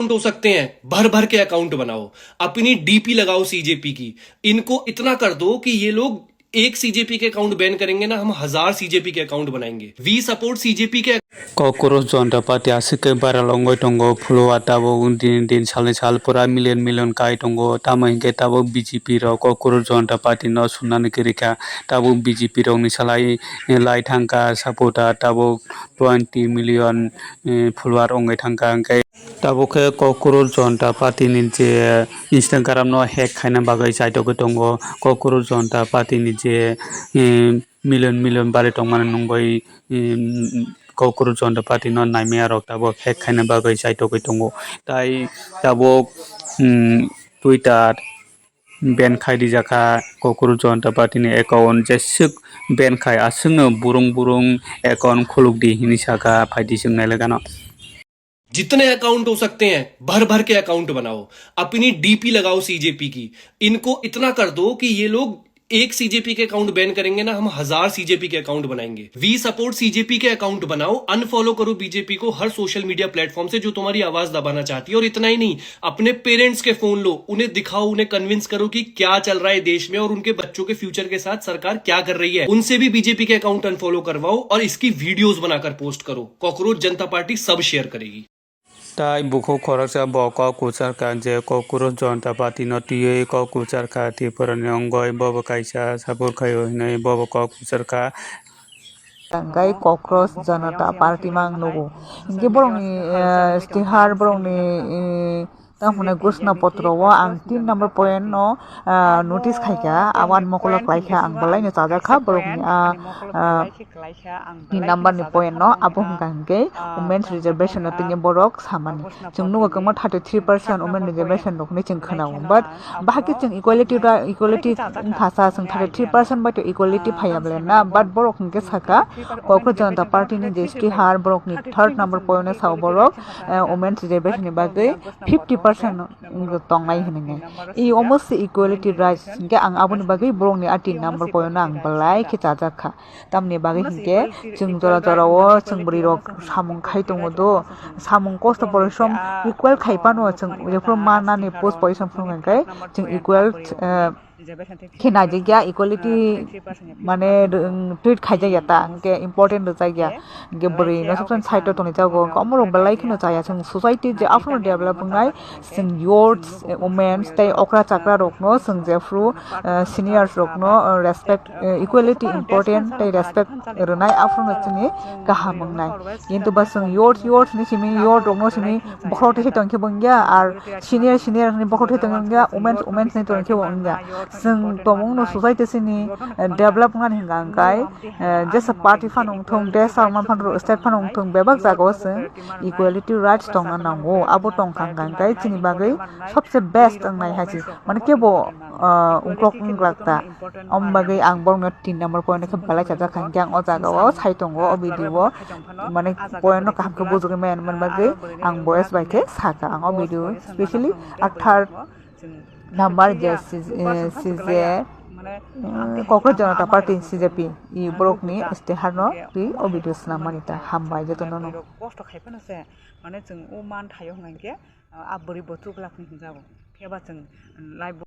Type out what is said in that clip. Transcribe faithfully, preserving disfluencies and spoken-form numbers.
अकाउंट हो सकते हैं, भर भर के अकाउंट बनाओ, अपनी डीपी लगाओ सीजेपी की। इनको इतना कर दो कि ये लोग एक सीजेपी के अकाउंट बैन करेंगे ना, हम हजार सीजेपी के अकाउंट बनाएंगे। वी सपोर्ट सीजेपी के। Kokroch Jonta Party aswk khe viral wngwi tongo, phulwa tabuk din din salni sal pura million million kai tongo, tamo hinkhe tabuk B J P rok Kokroch Jonta Party no swnani kwrwi kha, tabuk B J P rokni salai lai thangkha supporter tabuk twenty million, eh, follower wngwi thangkha, hinkhe tabuk khe Kokroch Jonta Party ni je Instagram no hack khaina bagwi chaitokgwi tongo, Kokroch Jonta Party ni je, eh, million million bari tongmani nungwi, em, Kokroch Jonta Party no naimaya rok tabuk hack khaina bagwi chaitokgwi tongo. Tai tabuk, em, Twitter ban khai rijak kha Kokroch Jonta Party ni account, jeswk ban khai aswkno burung burung account khuluk di hinwi sakha, phaidi chwng nailai gano. जितने अकाउंट हो सकते हैं, भर भर के अकाउंट बनाओ, अपनी डीपी लगाओ सीजेपी की। इनको इतना कर दो कि ये लोग एक सीजेपी के अकाउंट बैन करेंगे ना, हम हजार सीजेपी के अकाउंट बनाएंगे। वी सपोर्ट सीजेपी के अकाउंट बनाओ, अनफॉलो करो बीजेपी को हर सोशल मीडिया प्लेटफॉर्म से जो तुम्हारी आवाज दबाना चाहती है। और इतना ही नहीं, अपने पेरेंट्स के फोन लो, उन्हें दिखाओ, उन्हें कन्विंस करो कि क्या चल रहा है देश में और उनके बच्चों के फ्यूचर के साथ सरकार क्या कर रही है। उनसे भी बीजेपी के अकाउंट अनफॉलो करवाओ और इसकी वीडियोज बनाकर पोस्ट करो। कॉकरोच जनता पार्टी सब शेयर करेगी। Tai bukhuk khoroksa bo kok kwchar kha je Kokroch Jonta Party no twiwi kok kwchar kha, Tripura ni wngwi bobo kaisa support khaio hinwi bobo kok kwchar kha. Tangkai Kokroch Janata Party mang nugo. Hinkhe borokni, eh, istihar borokni, eh, tamo hwnwi Ghosna Potro o ang tin number point no, ah, notice khaikha, awan mokolo klaikha, ang belai no chajak kha borokni, ah, ah, tin number ni point no, abo hwnka hinkhe women's reservation no tini borok samani. Chwng nugo kwbangma thirty three percent women reservation rok hinwi chwng khwnao, but bahai khe chwng equality ra, equality wngkha sa, chwng thirty three percent bai to equality phaiya bole na, but borok hinkhe sakha Kokroch Janata Party ni je istihar borokni third number point no sao borok, eh, women's reservation ni bagwi fifty percent tongnai hinwi. I almost equality rights hinkhe ang aboni bagwi borokni a tin number point no ang belai khe chajak kha. Tamni bagwi hinkhe chwng jora jora o chwng bwrwi rok samung khai tongo do, samung kosto porisom equal khai phano chwng jephuru manani post position phuru hinkhe chwng equal, eh, khe naijak ya, equality mane, um, treat khaijak ya ta, hinkhe important rwjak ya, hinkhe bwrwi no sob side o tongwi jago, hinkhe omorok belai kheno chaya chwng society je aphuru develop wngnai, chwng youths, eh, women tei okra chakra rokno chwng jephuru, eh, seniors rokno, eh, respect, eh, equality important tei respect rwnai, aphuru no chini kaham wngnai. Kintu ba chwng youth, youth ni simi youth rokno simi bokhorok tei tongkhe bo wngya, ar senior, senior ni bokhorok tei tongkhe wngya, women, women ni tongkhe bo wngya. Chwng tongmung no society chini, eh, develop wngnani hwnka hwnkhe, eh, jesa party phano wngthung, desh phano wngthung, state phano wngthung, bebak jagao chwng equality rights tongna nango. Abo tongkha hwnka hwnkhe chini bagwi sobse best wngnai hai se. Mane kebo, ah, ungklok wnglak ta. Om bagwi ang borokno tin number point khe belai chajak kha, hwnkhe ang o jagao sai tongo o video o. Mane point no kaham khe bujugwi maya hwnmani bagwi ang boys bai khe sakha ang o video, specially a third number je C J, eh, Kokroch Janata Party C J P i borokni istiharno twi o video swnammani ta. Hambai jotono no. Kosto khai phano se, mane chwng o man thaio hwnkhe, ah, a bwrwi bo chuklak hinwi jago. Phiya ba chwng live